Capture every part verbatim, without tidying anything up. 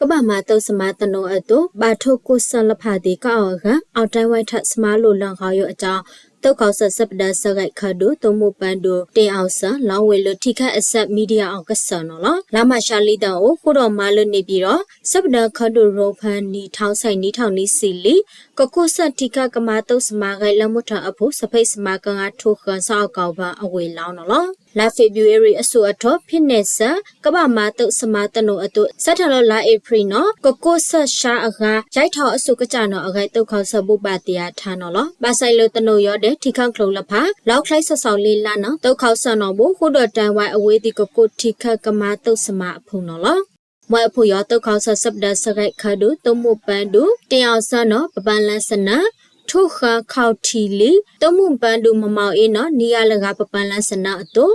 ကဘၣ်မၤသုးစမါသနိအသိး ဘၣ်ထိၣ်ကိၢ်ဆၢၣ်လၢဖးသ့ၣ်ကအိၣ်အဂၤ အဝ်တိုင်းဝဲထၣ် စမါလိာ်လၢဂီၤယိာ်အကၠီ သုးခီၣ်စၢၣ် စပ်ဒၢးစဲးဂဲးခၢၣ်ဒိၣ် သုးမုၢ်ပၢၢ်ဒိၣ် တင်အောင်စံ လီဝ့ၢ်လၢထံခၢၣ်အဆၢ မံဒံယၣ်အီၣ်ကစၢၢ်နီၤလီၤ. လါမးရှးလံတၢ်အိၣ် ဃုာ်ဒီးမၤလၢ နေပြည်တော် စပ်ဒၢးခၢၣ်ဒိၣ်ရိဖၢ နံၣ်ထီၣ်ဆံ နံၣ်ထီၣ်နွံဆံလံ ကကိၢ်ဆၢၣ်ထံခၢၣ်ကမၤသုးစမါဂဲၤလၢမုၢ်ထၢၣ်အဖု စဖံးစမါကငါထူဃၢၤ စးအီၣ်ကီၢ်ဘၢအဝ့ၢ်လီၤနီၤလီၤ. လါဖ့ၤဘြူၤအ့ရံၤအစိၤအထီၣ် ဖံးနဲၣ်စၢၣ် ကဘၣ်မၤသုးစမါသနိအသိး စးထီၣ်လၢလါအ့ဖြ့ၣ်နီၤ ကကိၢ်ဆၢၣ်ရှါအဂၤ ယဲၢ်ထီၣ်အစိၤကစၢ်နီၤအဂဲၤ သုးခီၣ်စၢၣ်ဘိးဘၣ်တ့ၢ်ယၤထါနီၤလီၤ. ဘၣ်ဆၣ်အံၤလၢသနိယီၤဒဲး ထံခၢၣ်ကျိၤလၢဖး လီၤချ့စစီလ့လါနီၤ သုးခီၣ်စၢၣ်နီၤဘိ ဃုာ်ဒီးတိုင်းဝဲအဝ့ၢ်သ့ၣ်ကကိးထံခၢၣ်ကမၤသုးစမါအဖုနီၤလီၤ. မွဲအဖုၣ်ယီၤ သုးခီၣ်စၢၣ် စပ်ဒၢးစဲးဂဲးခၢၣ်ဒိၣ် သုးမုၢ်ပၢၢ်ဒိၣ် တင်အောင်စံနီၤ ပပၢ်လၢစနၢ ထူဃၢၤ ခီၣ်ထံးလံ သုးမုၢ်ပၢၢ်ဒိၣ် မမီၣ်အ့နီၤ နံၣ်ယၢ်လဂၤ ပပၢ်လၢစနၢအသိး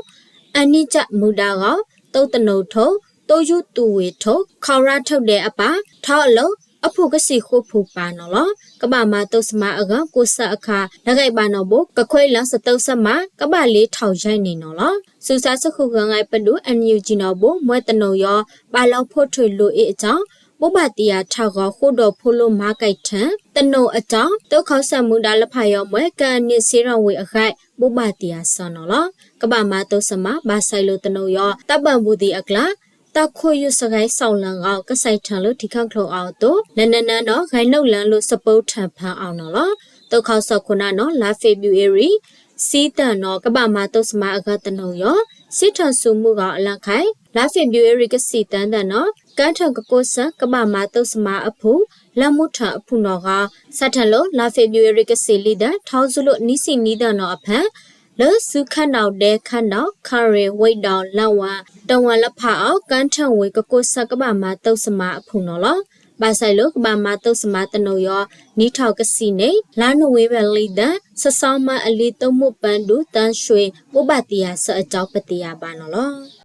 အနံၣ်ကၠၣ်မူဒါဂီၤ သုးသနိထိၣ် သုးယူသူဝ့ၢ်ထိၣ် ခီၣ်ရါထိၣ်ဒဲးအပၢ် ထီၣ်အလၢ အဖုၣ်ကစံၣ်ဃိဖုၣ်ပၢ်နီၤလီၤ. ကဘၣ်မၤသုးစမါအဂၤ ကိၢ်ဆၢၣ်အခါ လၢဂဲၤဘၣ်နီၤဘိ ကခွဲးလၢသသုးစမါ ကဘၣ်လ့ထီၣ်ယဲၢ်န့ၣ်နီၤလီၤ. စူးစးစဃုဂၤငဲပဒိၣ် NUG နီၤဘိ မွဲသနိယီၤ ဘၣ်လီၤဖိထွ့ၣ်လိာ်အ့ၣ်အကၠီ ဘိးဘၣ်တ့ၢ်ယၤထါဂီၤ ဃုာ်ဒီးဖိလိမၤကဲထၢၣ် သနိအကၠီ သုးခီၣ်စၢၣ်မူဒါလၢဖးယီၤမွဲ ကနံၣ်စ့ရၣ်ဝ့ၢ်အဂဲၤ ဘိးဘၣ်တ့ၢ်ယၤစၢနီၤလီၤ. ကဘၣ်မၤသုးစမါ ဘၣ်ဆၣ်အံၤလၢသနိယီၤ တၢ်ဘၣ်ဘူၣ်သ့ၣ်အကျါ တၢ်ခိၣ်ယူၢ်စဂဲၤစီၣ်လၢဂီၤ ကစဲးထၢၣ်လၢထံခၢၣ်ကျိၤအီၤအသိး လၢနနၢနီၤ ဂဲၤနုာ်လီၤလိာ်စပိထၢၣ်ဖၢအီၤနီၤလီၤ. သုးခီၣ်စၢၣ်ခိၣ်နၢ်နီၤ လါဖ့ၤဘြူၤအ့ရံၤ ဆံသၢနီၤ ကဘၣ်မၤသုးစမါအဂၤသနိယီၤ စံးထၢၣ်စူၤမုၢ်ဂီၤအလါခါ လါဖ့ၤဘြူၤအ့ရံၤ ကဆံသၢသၢနီၤ ကၢထၢၣ်ကကိၢ်ဆၢၣ် ကဘၣ်မၤသုးစမါအဖုၣ် လၢမုၢ်ထၢၣ်အဖုၣ်နီၤဂီၤ စးထီၣ်လၢ လါဖ့ၤဘြူၤအ့ရံၤ ကဆံးလံသၢ ထီၣ်ဆူလိာ် နွံဆံနွံသၢနီၤအဖဲ လၢဆူခၢၣ်နီၣ်ဒဲခၢၣ်နီၣ် ခရ့ၣ် ဝ့ၢ်ဒီး လဝၢ် တဝၢလၢဖးအီၤ ကၢထၢၣ်ဝ့ၢ်ကကိၢ်ဆၢၣ် ကဘၣ်မၤသုးစမါအဖုၣ်နီၤလီၤ. ဘၣ်ဆၣ်အံၤလၢကဘၣ်မၤသုးစမါသနိယီၤ နံၣ်ထီၣ်ကဆံးန့ၣ် လါနိၣ်ဝ့ဘၢၣ်လံသၢ စစီမၢအလံ သုးမုၢ်ပၢၢ်ဒိၣ် သၢရွ့ၣ် ဘိးဘၣ်တ့ၢ်ယၤစၢအကၠီ ပသ့ၣ်ညါဘၣ်နီၤလီၤ.